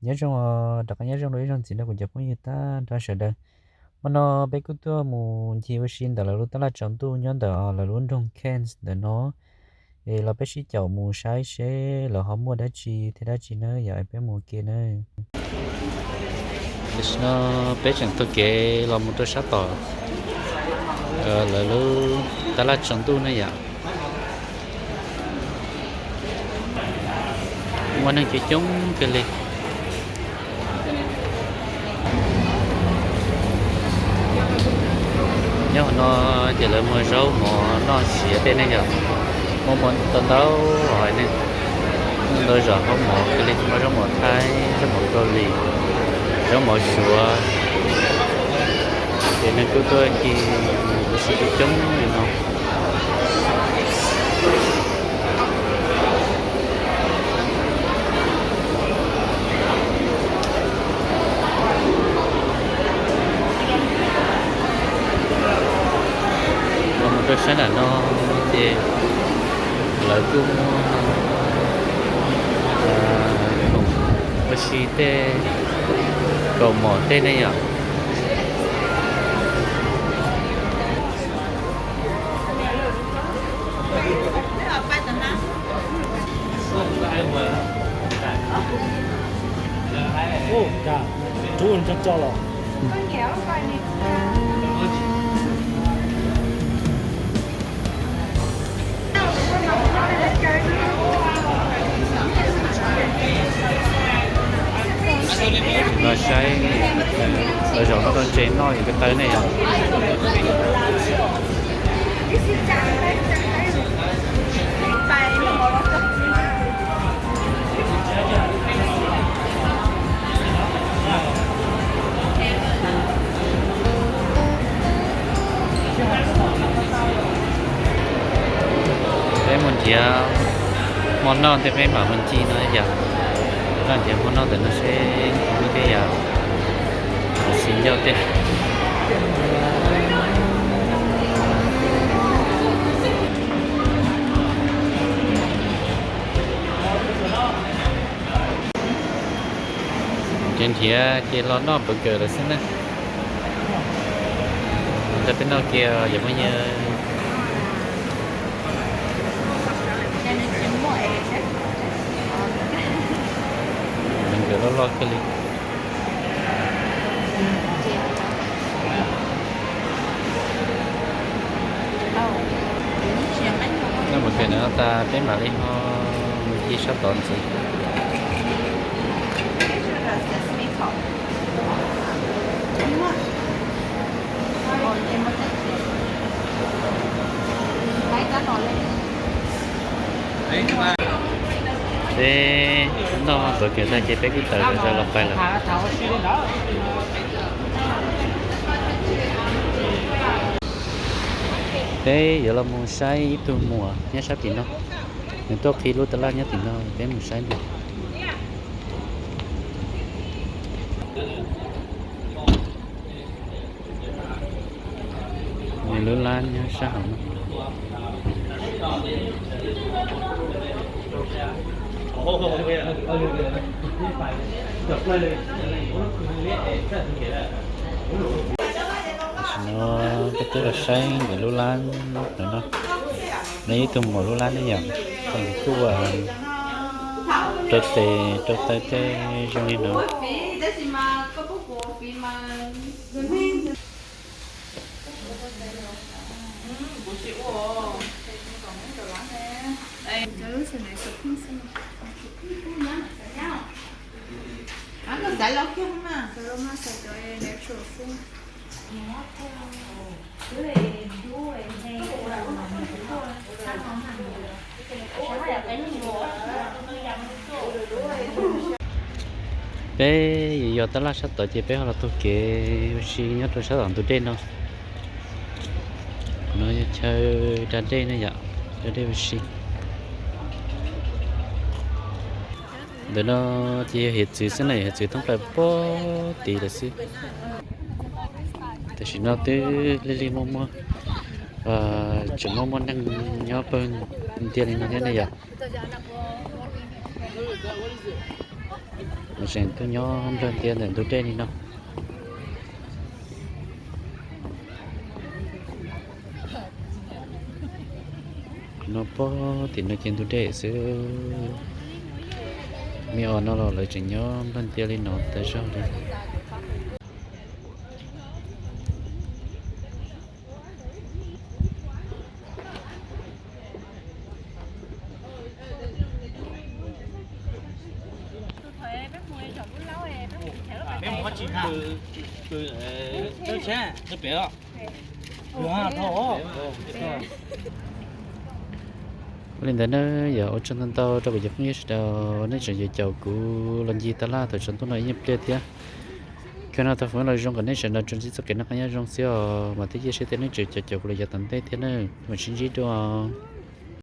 Nyob zoo, rov qab nyob zoo rau ib zaug ntxiv rau kuv cov phooj ywg tag nrho sawv daws. Hmo no peb kuj tuaj mus ncig ua si ntawm lawv lub tab laj tsaus ntuj nyob ntawm lawv lub nroog Cairns ntawm no. Es los peb sib caum mus saib seb lawv ho muaj dab tsi thiab dab tsi na, yog es peb mus ua ke na. Tam sim no peb tseem taug kev los mus rau sab tom lawv lub tab laj tsaus ntuj na yom. Muaj neeg coob coob kawg li. Nyob hauv no ces lawv muag zaub mov noj siav tej ne yom. Muaj mov ntau ntau hais ne. Muaj ntau zom zaub mov kawg li, muaj zaub mov Thaib, zaub mov Kaus Lim, zaub mov Suav. Ces neeg kuj tuaj ncig ua si coob coob li no. Los mus rau sab nram no ces lawv kuj muag khoom ua si tej, kaus mom tej ne yom. Los saib, lawv zaum no rau ntses noj yus ko taw ne yom. Peb mus nrhiav hmo noj tej, peb mam mus ncig no yom. Noj nrhiav hmo noj ntawm no seb muaj tej yam xiv ncauj tej. Ces nrhiav ces los noj burger lawm xwb na. Ntawd peb noj kiag yom phooj ywg. Nws nkawd loj loj kawg li. Noj mus pem no tas peb mam li ho mus ci sab tod ntxiv. Peb noj burger tag ces peb kuj tawm zom zaws los pais lawm. Peb yuav los mus saib ib tug muam nyob sab tim no. Nws tuaj qhib lub tab laj nyob tim no, peb mus saib nws. Nws lub lab nyob sab hauv no. Tam sim no peb twb los saib nkawd lub lab no no. Nws ib tug muam lub lab ne yom, ces nws kuj ua rau tes rau taw tej zoo li no. Peb yuav yog tab laj sab tod ces peb ho los taug kev ua si nyob rau sab tom ntug dej no. No yog chaw da dej ne yom, da dej ua si. Ntawm no ces yog hiav txwv xwb na, yog hiav txwv thoob plaws puag tid lawm xwb. Tam sim no twb lig lig muaj muaj, tseem muaj muaj neeg nyob pawg ntiag li no thiab ne yom. Lawv tseem tuaj nyob nplog ntias ntawm ntug dej li no. No pog tim no ces ntug dej xwb. Me os no los lawv tseem nyob nplog ntias li no tas zog li. Li ntawd na, yog ua tsaug ntau ntau rau kuv cov phooj ywg sawv daws nej tseem caum kuv los ncig tas laj thaum tsaus ntuj no ib nyuag pliag thiab. Kawg no thov foom los zoo kom nej sawv daws tsuas ntsib txoj kev noj qab nyob zoo xwb os, mas thiab cia siab tias nej tseem caum kuv los yav tom ntej thiab na. Mam sib ntsib dua.